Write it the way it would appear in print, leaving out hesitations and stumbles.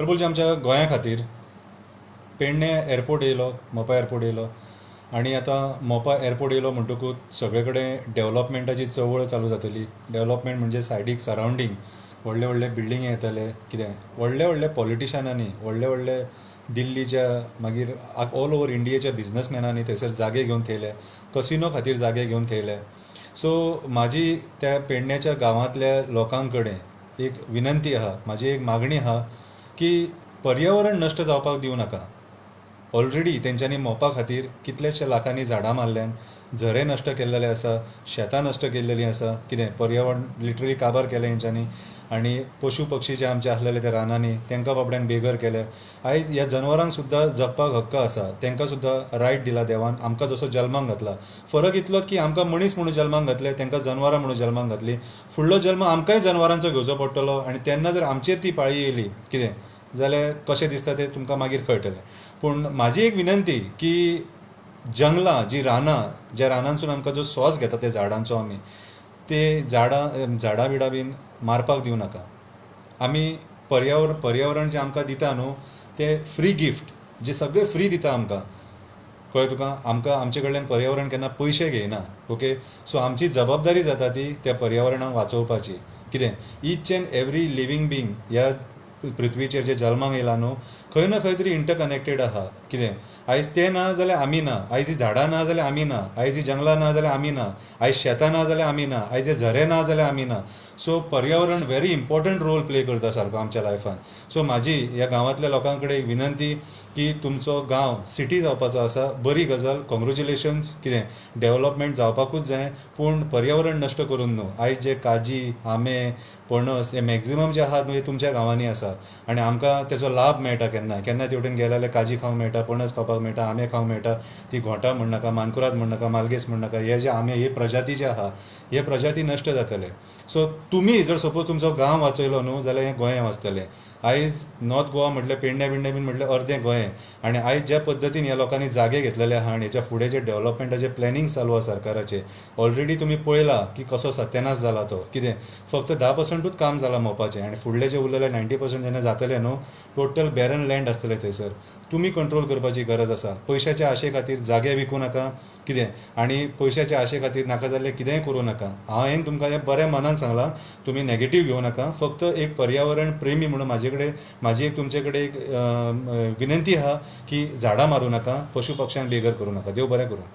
भांगरभूंय आमच्या गोंया खातीर पेडणे एरपोर्ट येयलो, मोपा एरपोर्ट येयलो आनी आतां मोपा एरपोर्ट येयलो म्हणटकूच सगळे कडेन डेवलॉपमेंटाची चळवळ चालू जातली. डेवलॉपमेंट म्हणजे सायडीक सरावंडींग व्हडले व्हडले बिल्डींग येतले. कितें व्हडले व्हडले पॉलिटिशनांनी, व्हडले व्हडले दिल्लीच्या, मागीर ऑल ओवर इंडियेच्या बिजनसमॅनांनी थंयसर जागे घेवन थेयले, कसिनो खातीर जागे घेवन थेयले. सो म्हाजी त्या पेडण्याच्या गांवांतल्या लोकां कडेन एक विनंती आहा, म्हाजी एक मागणी आहा की पर्यावरण नश्ट जावपाक दिवं नाका. ऑलरेडी तेंच्यांनी मोपा खातीर कितलेशे लाखांनी झाडां मारल्यान, झरे नश्ट केल्लेले आसा, शेतां नश्ट केल्लेलीं आसा. कितें पर्यावरण लिटरली काबार केलें हेंच्यांनी आनी पशू पक्षी जे आमचे आसलेले ते रानांनी तांकां बाबड्यांक बेघर केले. आयज ह्या जनवरांक सुद्दां जगपाक हक्क आसा, तांकां सुद्दां रायट दिला देवान, आमकां जसो जल्माक घातला. फरक इतलोच की आमकां मनीस म्हणून जल्माक घातले, तांकां जनवरां म्हणून जल्माक घातली. फुडलो जल्म आमकांय जनवरांचो घेवचो पडटलो आनी तेन्ना जर आमचेर ती पाळी येयली कितें जाल्यार कशें दिसता तें तुमकां मागीर कळटलें. पूण म्हाजी एक विनंती की जंगलां जी रानां, ज्या रानांसून आमकां जो स्वास घेता त्या झाडांचो, आमी ते झाडां झाडां बिडां बीन मारपाक दिवं नाका. आमी पर्यावरण जें आमकां दिता न्हू तें फ्री गिफ्ट, जें सगळें फ्री दिता आमकां, कळ्ळें तुका? आमकां आमचे कडल्यान पर्यावरण केन्ना पयशे घेयना. ओके, सो आमची जबाबदारी जाता ती त्या पर्यावरणाक वाचोवपाची. कितें each and every living being ह्या पृथ्वीचेर जे जल्माक येयला न्हू खंय ना खंय तरी इंटरकनेक्टेड आहा. कितें आयज ते ना जाल्यार आमी ना, आयज ही झाडां ना जाल्यार आमी ना, आयज ही जंगलां ना जाल्यार आमी ना, आयज शेतां ना जाल्यार आमी ना, आयज हे झरे ना जाल्यार आमी ना. सो पर्यावरण व्हेरी इम्पॉर्टंट रोल प्ले करता सारको आमच्या लायफान. सो म्हाजी ह्या गांवांतल्या लोकां कडेन एक विनंती की तुमचो गांव सिटी जावपाचो आसा, बरी गजाल, कॉंग्रेच्युलेशन्स. कितें डेवलॉपमेंट जावपाकूच जाय, पूण पर्यावरण नश्ट करून न्हू. आयज जे काजी, आंबे, पणस हे मॅक्झिमम जे आहात न्हू हे तुमच्या गांवांनी आसा आनी आमकां तेचो लाभ मेळटा. केन्ना केन्ना तेवटेन गेले जाल्यार काजी खावंक मेळटा, पणस खावपाक मेळटा, आंबे खावंक मेळटा. ती घोटां म्हणनाका, मानकुराद म्हणनाका, मालगेस म्हणनाका, हे जे आंबे हे प्रजाती जे आहा हे प्रजाती नश्ट जातले. सो तुमी जर सपोज तुमचो गांव वाचयलो न्हू जाल्यार हें गोंय वाचतलें. आयज नॉर्थ गोवा म्हटलें, पेडण्या बिडण्या बीन म्हटलें अर्दें गोंय. आनी आयज ज्या पद्दतीन ह्या लोकांनी जागे घेतलेले आहा आनी हेच्या फुडें जे डेवलॉपमेंटाचे प्लॅनिंग चालू आसा सरकाराचे, ऑलरेडी तुमी पळयला की कसो सत्यानाश जाला तो. कितें फक्त 10%ूच काम जालां मोपाचें आनी फुडले जे उरलेले 90% जेन्ना जातले न्हू टोटल बॅरन लँड आसतलें थंयसर. तुमी कंट्रोल करपाची गरज आसा. पयशाच्या आशे खातीर जागे विकूं नाका कितें, आनी पयशाच्या आशे खातीर नाका जाल्लें कितेंय करूं नाका. हांवें तुमकां हें बऱ्या मनान सांगलां, तुमी नॅगेटीव घेवं नाका. फक्त एक पर्यावरण प्रेमी म्हणून म्हाजे कडेन म्हाजी एक तुमचे कडेन एक विनंती आहा की झाडां मारूं नाका, पशु पक्ष्यांक बेघर करूं नाका. देव बरें करूं.